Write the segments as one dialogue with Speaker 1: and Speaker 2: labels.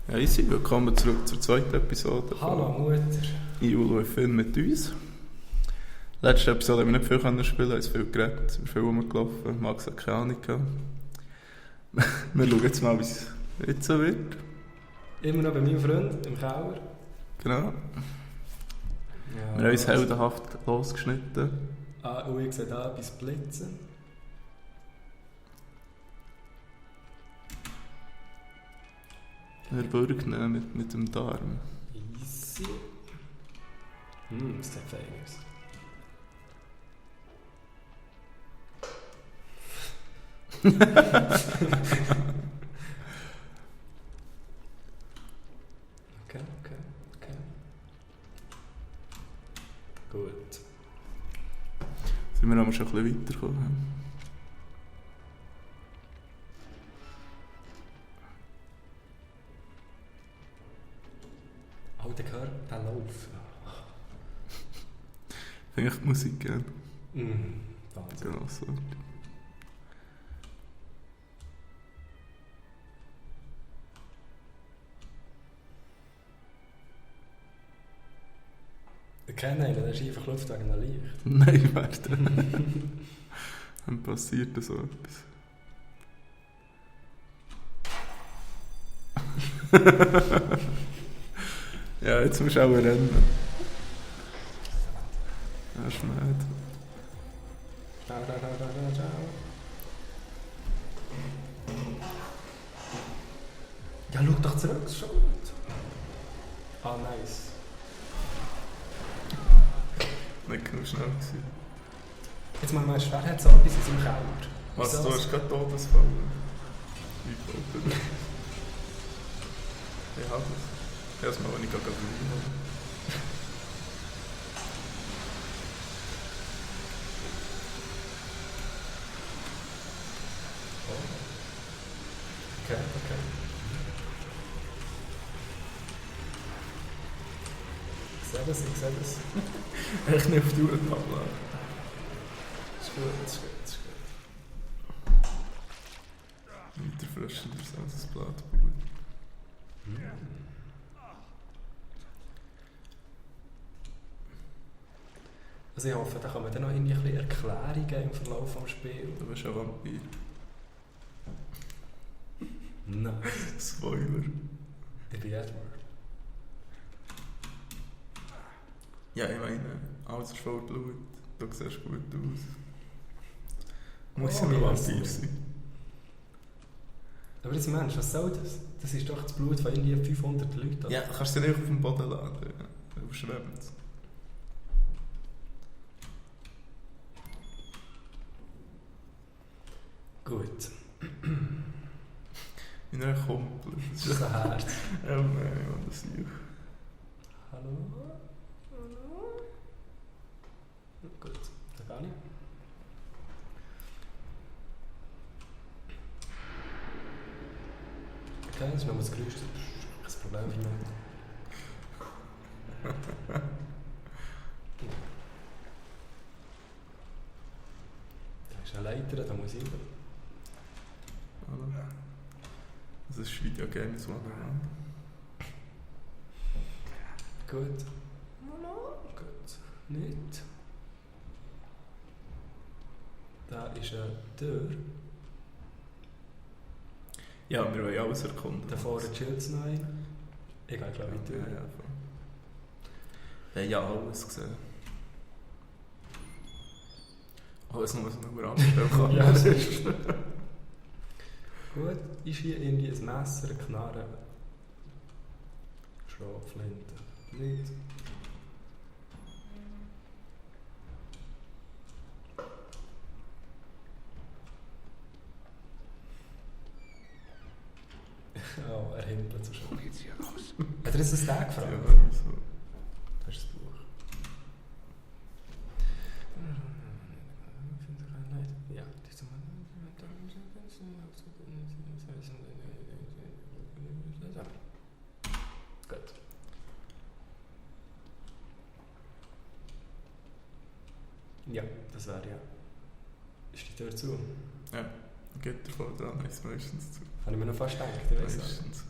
Speaker 1: Ja, easy. Willkommen zurück zur zweiten Episode.
Speaker 2: Hallo Mutter.
Speaker 1: Julu Film mit uns. Letzte Episode haben wir nicht viel spielen, haben viel geredet, sind viel rumgelaufen. Max hat keine Ahnung gehabt. Wir schauen jetzt mal, wie es jetzt so wird.
Speaker 2: Immer noch bei meinem Freund im Keller.
Speaker 1: Genau.
Speaker 2: Ja,
Speaker 1: Wir haben uns heldenhaft losgeschnitten.
Speaker 2: Und ich sehe da etwas blitzen.
Speaker 1: Wir würgen mit dem Darm.
Speaker 2: Easy. Das sieht fein aus. Okay. Gut.
Speaker 1: Sind wir aber schon ein bisschen weitergekommen.
Speaker 2: Alter Körper, der Lauf.
Speaker 1: Finde ich die Musik gerne.
Speaker 2: Wahnsinn.
Speaker 1: Genau so.
Speaker 2: Ich kenne einen, der ist einfach Luft wegen einem Licht.
Speaker 1: Nein, warte. Dann passiert so etwas. Ja, jetzt musst du auch rennen. Das ist mad.
Speaker 2: Ciao. Ja, schau doch zurück, ist schon gut. Ah, nice.
Speaker 1: Nicht genug schnell gewesen.
Speaker 2: Jetzt machen wir mal schwer, hat so etwas in seinem Keller.
Speaker 1: Was,
Speaker 2: Wieso?
Speaker 1: du hast gerade Todesfall? Wie voll? Ich habe es. Erstmal, wenn ich gerade rein.
Speaker 2: Okay. Ich sehe das.
Speaker 1: Echt nicht auf die Uhr abladen.
Speaker 2: Ist gut.
Speaker 1: Weiter frischen als das Blattblut.
Speaker 2: Also ich hoffe, da kann man dann noch irgendwie ein bisschen Erklärungen im Verlauf des Spiels.
Speaker 1: Du bist ein Vampir.
Speaker 2: Nein.
Speaker 1: Spoiler.
Speaker 2: Ich bin Edward.
Speaker 1: Ja, ich meine, alles ist voll Blut. Du siehst gut aus. Muss
Speaker 2: Oh,
Speaker 1: ja ein
Speaker 2: ja,
Speaker 1: Vampir
Speaker 2: so.
Speaker 1: sein.
Speaker 2: Aber jetzt Mensch, was soll das? Das ist doch das Blut von irgendwie 500 Leuten.
Speaker 1: Ja, kannst du nicht auf den Boden laden. Du schwemmst.
Speaker 2: Gut.
Speaker 1: In einer Kumpel.
Speaker 2: Das ist ein Herz.
Speaker 1: Oh nein, das sehe ich.
Speaker 2: Hallo? Gut, da kann ich. Okay, das ist noch das Geräusch. Das ist kein Problem für mich. Da ist eine Leiter, da muss ich rein.
Speaker 1: Das ist Videogames Wonderland.
Speaker 2: Gut. Gut. Nicht. Da ist eine Tür.
Speaker 1: Ja, wir wollen alles erkunden.
Speaker 2: Da vorne chillt es noch ein. Ich gehe glaube ich in die Tür.
Speaker 1: Ja, voll. Ja, alles gesehen. Alles nur, was man nur anstellen kann.
Speaker 2: Ja, das ist gut. Ist hier irgendwie ein Messer, eine Knarre? Schrotflinte. Nicht. Oh, er himpelt so schon.
Speaker 3: Jetzt hier raus.
Speaker 2: Hat er jetzt einen Tag gefragt?
Speaker 1: Ja, so.
Speaker 2: Das ist das Buch. Ja, diese Gut. Ja, das wäre ja. Ist die Tür zu?
Speaker 1: Ja, Gitter voll dran ist meistens zu.
Speaker 2: Habe ich mir noch fast gedacht, ich weiss auch.
Speaker 1: Meistens.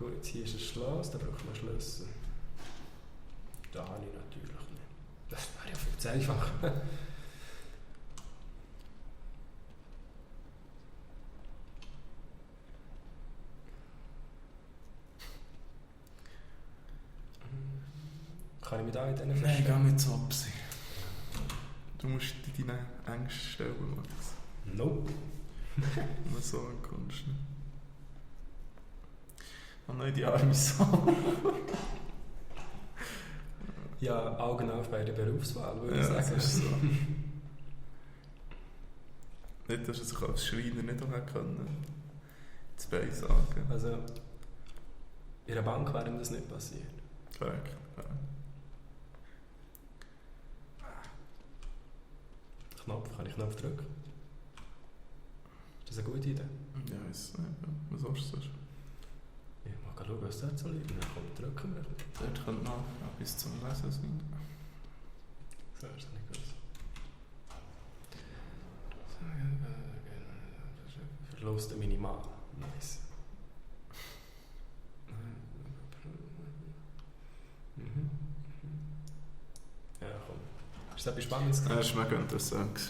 Speaker 2: Gut, hier ist ein Schloss, da braucht man Schlüssel. Da habe ich natürlich nicht. Das wäre ja viel zu einfach. Kann ich mich da in diesen
Speaker 1: Nein,
Speaker 2: verstehen?
Speaker 1: geh mit Sopsi. Du musst dich deinen Ängsten stellen, Max.
Speaker 2: Nope.
Speaker 1: Wenn so ankommst. Und noch in die arme Sau.
Speaker 2: Ja, Augen auf bei der Berufswahl, würde ich
Speaker 1: Ja,
Speaker 2: sagen.
Speaker 1: das ist so. Nicht, dass er sich als Schreiner nicht auch hätte können. Das Bein sagen.
Speaker 2: Also, in einer Bank wäre ihm das nicht passiert.
Speaker 1: Korrekt. Ja.
Speaker 2: Knopf, kann ich Knopf drücken? Ist das eine gute Idee?
Speaker 1: Ja, ist nicht. Was hast du das?
Speaker 2: Ich mag schauen, was dort so liegt. Dann kommt drücken wir.
Speaker 1: Dort könnte noch bis zum Lesen sein.
Speaker 2: So ist das nicht gut. Verluste minimal. Nice. Mhm. Ja, komm. Ist das etwas Spannendes?
Speaker 1: Das ist mega interessant.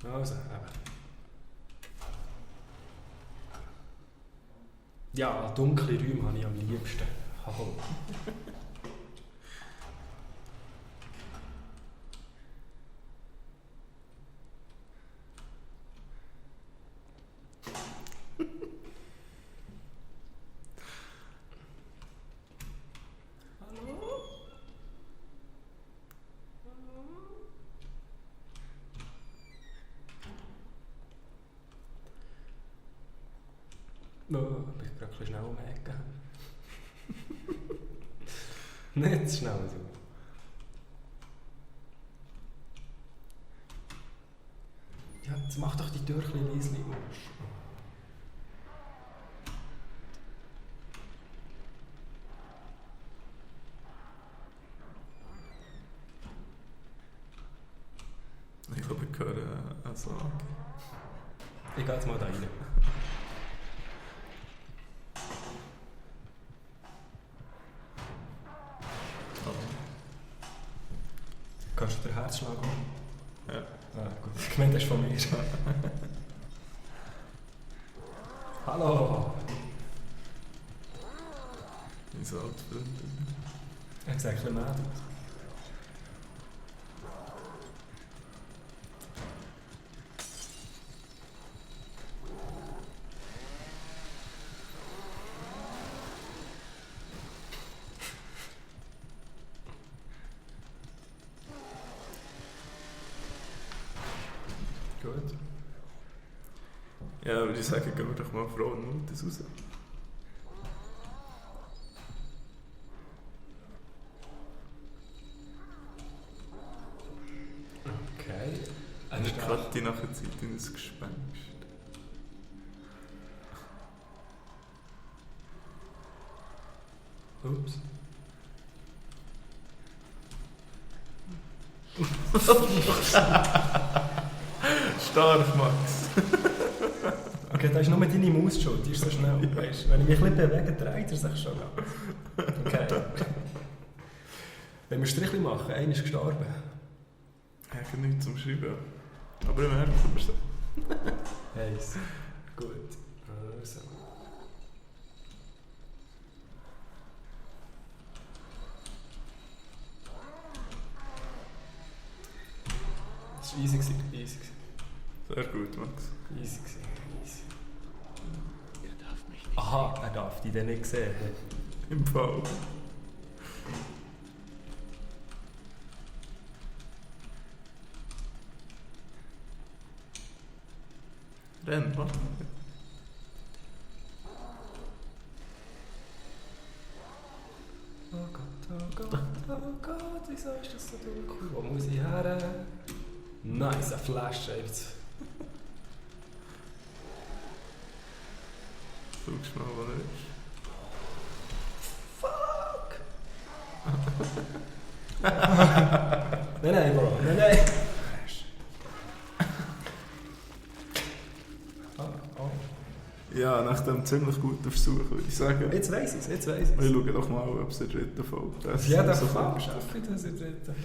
Speaker 2: Also, eben. Ja, dunkle Räume habe ich am liebsten. Hallo. Oh, ich bin gerade ein bisschen schnell um die Ecke. Nicht zu schnell so. Ja, jetzt mach doch die Tür ein bisschen leise.
Speaker 1: Ich glaube, ich höre eine Sage.
Speaker 2: Ich gehe jetzt mal da rein. Kannst du den Herzschlag machen?
Speaker 1: Ja.
Speaker 2: Ah, gut. Ich meine, das ist von mir. Hallo!
Speaker 1: Mein Altfreund.
Speaker 2: Er sieht ein bisschen mad aus. Gut.
Speaker 1: Ja, würde ich sagen, gehen wir doch mal frohen Mutes raus.
Speaker 2: Okay.
Speaker 1: Ich könnte nachher Zeit in ein Gespenst.
Speaker 2: Ups.
Speaker 1: Stark, Max.
Speaker 2: Okay, da ist nur deine Maus schon, die ist so schnell. Weißt, wenn ich mich ein bisschen bewege, dreht er sich schon. Okay. Wenn wir Strichli machen, einer ist gestorben.
Speaker 1: Ich habe nichts zum Schreiben. Aber ich merke es.
Speaker 2: Heiß. Gut. Also. Das war easy. Easy.
Speaker 1: Sehr gut, Max.
Speaker 2: Easy. Easy. Aha, er darf die dann nicht sehen.
Speaker 1: Im Fall. Renn, was?
Speaker 2: Oh Gott, wieso ist das so dunkel? Wo muss ich her? Nice, eine Flasche jetzt.
Speaker 1: Schau mal, wo er ist.
Speaker 2: Fuck! Nein, Bro, nein. Oh.
Speaker 1: Ja, nach dem ziemlich guten Versuch würde ich sagen.
Speaker 2: Jetzt weiss ich es.
Speaker 1: Wir schauen doch mal, ob es in der dritten Folge
Speaker 2: Auf jeden Fall schaffe ich das in der dritten Folge.